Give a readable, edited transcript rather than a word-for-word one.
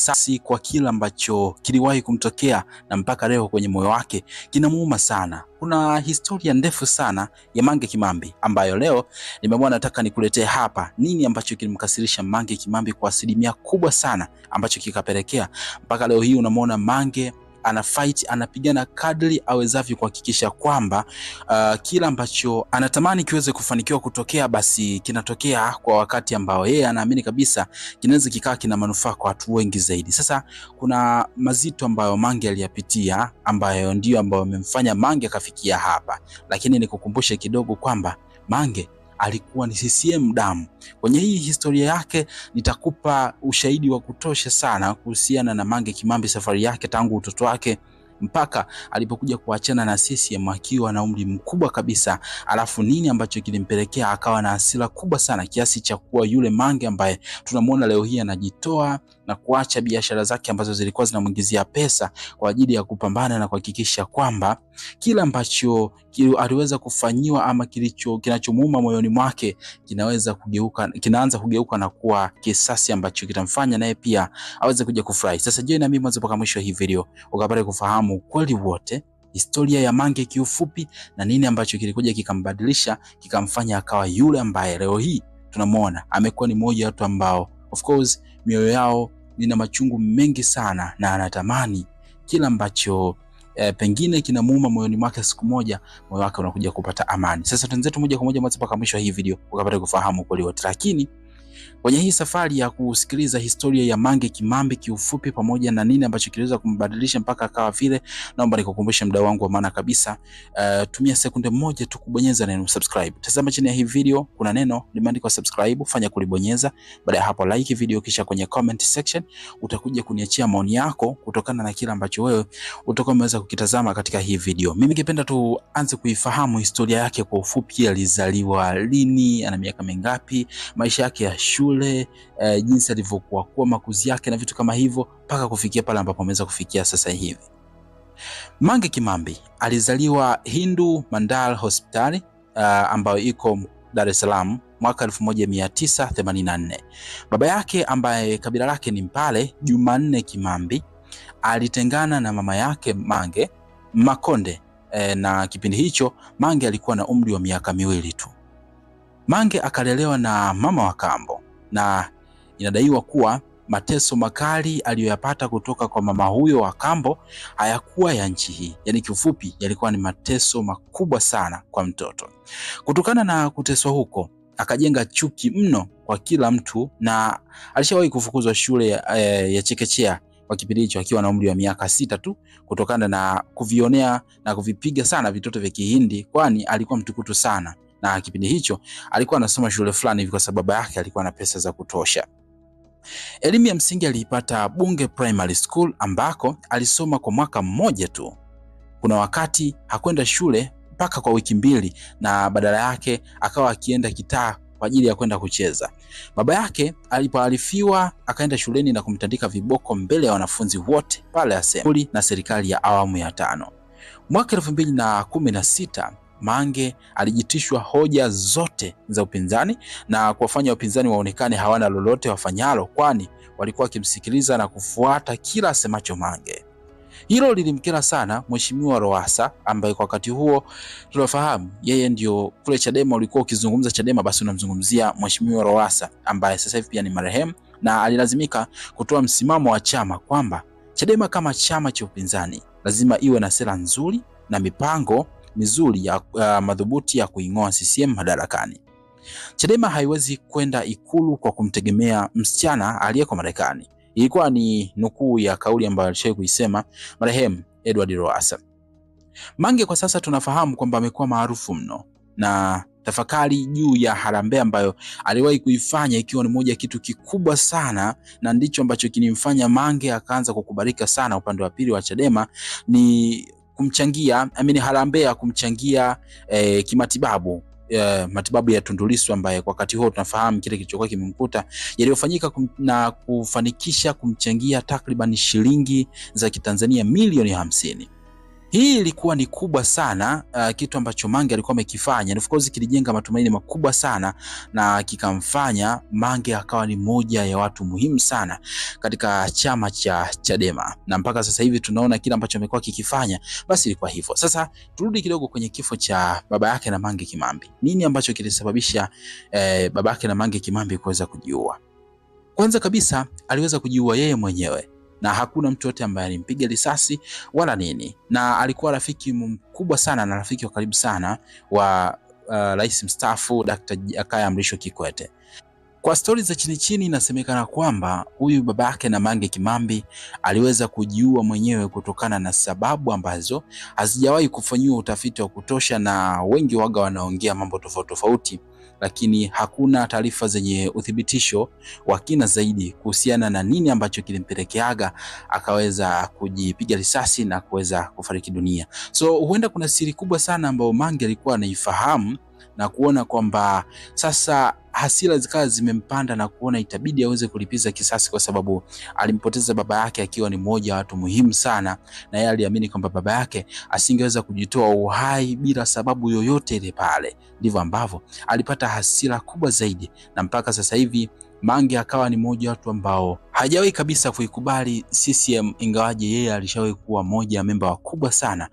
Kisasi kwa kila ambacho kiliwahi kumtokea na mpaka leo kwenye moyo wake kinamuuma sana. Kuna historia ndefu sana ya Mange Kimambi ambayo leo nimeamua nataka nikuletee hapa nini ambacho kilimkasirisha Mange Kimambi kwa asilimia kubwa sana ambacho kikapelekea mpaka leo hii unamwona Mange ana fight, anapigana kadri awezavyo kuhakikisha kwamba kila ambacho anatamani kiweze kufanikiwa kutokea basi kinatokea kwa wakati ambao yeye anaamini kabisa kinaweza kikaa kina manufaa kwa watu wengi zaidi. Sasa kuna mazito ambayo Mange aliyapitia ambayo ndiyo ambayo amemfanya Mange akafikia hapa, lakini nikukumbushe kidogo kwamba Mange alikuwa ni CCM damu. Kwenye hii historia yake nitakupa ushahidi wa kutosha sana kuhusiana na Mange Kimambi, safari yake tangu utoto wake mpaka alipokuja kuachana na CCM akiwa na umri mkubwa kabisa, alafu nini ambacho kilimpelekea akawa na hasira kubwa sana kiasi cha kuwa yule Mange ambaye tunamuona leo hii anajitoa na kuacha biashara zake ambazo zilikuwa zinamuingizia pesa kwa ajili ya kupambana na kuhakikisha kwamba kila ambacho aliweza kufanyiwa ama kilicho kinachomuuma moyoni mwake kinaweza kugeuka, kinaanza kugeuka na kuwa kisasi ambacho kitamfanya naye pia aweze kuja kufurahi. Sasa join na mimi mwanzo mpaka mwisho hii video ukapate kufahamu ukweli wote, historia ya Mange kiufupi, na nini ambacho kilikuja kikambadilisha kikamfanya akawa yule ambaye leo hii tunamwona amekuwa ni mmoja wa watu ambao of course mioyo yao ina machungu mengi sana, na anatamani kila ambacho pengine kinamuuma moyoni mwake, siku moja moyo wake unakuja kupata amani. Sasa tuenzetu moja kwa moja mwanzo mpaka mwisho wa hii video ukapata kufahamu ukweli wote, lakini kwenye hii safari ya kusikiliza historia ya Mange Kimambi kiufupi, pamoja na nini ambacho kiliweza kumbadilisha mpaka akawa vile, naomba nikukumbushe mdau wangu wa maana kabisa, tumia sekunde moja tu kubonyeza neno subscribe. Tazama chini ya hii video kuna neno limeandikwa subscribe, fanya kulibonyeza. Baada ya hapo like video, kisha kwenye comment section utakuja kuniachia maoni yako kutokana na kile ambacho wewe utakuwa umeweza kukitazama katika hii video. Mimi ningependa tuanze kuifahamu historia yake kwa ufupi. Alizaliwa lini? Ana miaka mingapi? Maisha yake ya shule, jinsi alivyokuwa kuwa, makuzi yake na vitu kama hivyo mpaka kufikia pale ambapo ameweza kufikia sasa hivi. Mange Kimambi alizaliwa Hindu Mandal Hospitali ambayo iko Dar es Salaam mwaka 1984. Baba yake ambaye kabila lake ni Mpale, Jumanne Kimambi, alitengana na mama yake Mange Makonde na kipindi hicho Mange alikuwa na umri wa miaka 2 tu. Mange akalelewa na mama wa kambo na inadaiwa kuwa mateso makali aliyoyapata kutoka kwa mama huyo wa kambo hayakuwa ya nchi hii. Yaani kiufupi yalikuwa ni mateso makubwa sana kwa mtoto. Kutokana na kuteswa huko akajenga chuki mno kwa kila mtu na alishawahi kufukuzwa shule ya chekechea kwa kipindi hicho akiwa na umri wa miaka 6 tu, kutokana na kuvionea na kuvipiga sana vitoto vya Kihindi, kwani alikuwa mtukutu sana. Na kipindi hicho alikuwa anasoma shule fulani hivi kwa sababu baba yake alikuwa na pesa za kutosha. Elimu ya msingi aliipata Bunge Primary School ambako alisoma kwa mwaka mmoja tu. Kuna wakati hakwenda shule mpaka kwa wiki 2 na badala yake akawa akienda kitaa kwa ajili ya kwenda kucheza. Baba yake alipoarifiwa akaenda shuleni na kumtandika viboko mbele ya wanafunzi wote pale assembly na serikali ya awamu ya 5. Mwaka 2016 Mange alijitishwa hoja zote za upinzani na kuwafanya wapinzani waonekane hawana lolote wafanyalo, kwani walikuwa wakimsikiliza na kufuata kila asemacho Mange. Hilo lilimkera sana Mheshimiwa Lowassa ambaye kwa wakati huo tunafahamu yeye ndio kule Chadema, ulikuwa ukizungumza Chadema basi unamzungumzia Mheshimiwa Lowassa ambaye sasa hivi pia ni marehemu, na alilazimika kutoa msimamo wa chama kwamba Chadema kama chama cha upinzani lazima iwe na sera nzuri na mipango mizuri ya madhubuti ya kuing'oa CCM madarakani. Chadema haiwezi kwenda Ikulu kwa kumtegemea msichana aliyeko Marekani. Ilikuwa ni nukuu ya kauli ambayo alishawahi kuisema marehemu Edward Lowassa. Mange kwa sasa tunafahamu kwamba amekuwa maarufu mno na tafakari juu ya harambee ambayo aliwahi kuifanya ikiwa ni moja kitu kikubwa sana, na ndicho ambacho kilimfanya Mange akaanza kukubalika sana upande wa pili wa Chadema, ni kumchangia harambee ya kumchangia kimatibabu, matibabu ya Tundu Lissu ambaye kwa wakati huo tunafahamu kile kilichokuwa kimemkuta, yaliyofanyika na kufanikisha kumchangia takriban shilingi za Kitanzania milioni 50. Hii ilikuwa ni kubwa sana, kitu ambacho Mange alikuwa amekifanya, and of course kilijenga matumaini makubwa sana na kikamfanya Mange akawa ni moja ya watu muhimu sana katika chama cha Chadema, na mpaka sasa hivi tunaona kile ambacho amekuwa kikifanya, basi ilikuwa hivyo. Sasa turudi kidogo kwenye kifo cha baba yake na Mange Kimambi. Nini ambacho kilisababisha baba yake na Mange Kimambi kuweza kujiua? Kwanza kabisa aliweza kujiua yeye mwenyewe na hakuna mtu yote ambaye alimpiga risasi wala nini, na alikuwa rafiki mkubwa sana na rafiki wa karibu sana wa rais mstaafu Dr. Jakaya Mrisho Kikwete. Kwa stori za chini chini, inasemekana kwamba huyu baba yake na Mange Kimambi aliweza kujiua mwenyewe kutokana na sababu ambazo hazijawahi kufanyiwa utafiti wa kutosha, na wengi waga wanaongea mambo tofauti tofauti, lakini hakuna taarifa zenye uthibitisho wa kina zaidi kuhusiana na nini ambacho kilimpelekeaga akaweza kujipiga risasi na kuweza kufariki dunia. So huenda kuna siri kubwa sana ambayo Mange alikuwa anaifahamu na kuona kwamba sasa hasira zikawa zimempanda na kuona itabidi aweze kulipiza kisasi, kwa sababu alimpoteza baba yake akiwa ni mmoja wa watu muhimu sana, na yeye aliamini kwamba baba yake asingeweza kujitoa uhai bila sababu yoyote ile pale. Ndivyo ambavyo alipata hasira kubwa zaidi, na mpaka sasa hivi Mange akawa ni mmoja wa watu ambao hajawahi kabisa kuikubali CCM, ingawaje yeye alishawahi kuwa moja ya memba wakubwa sana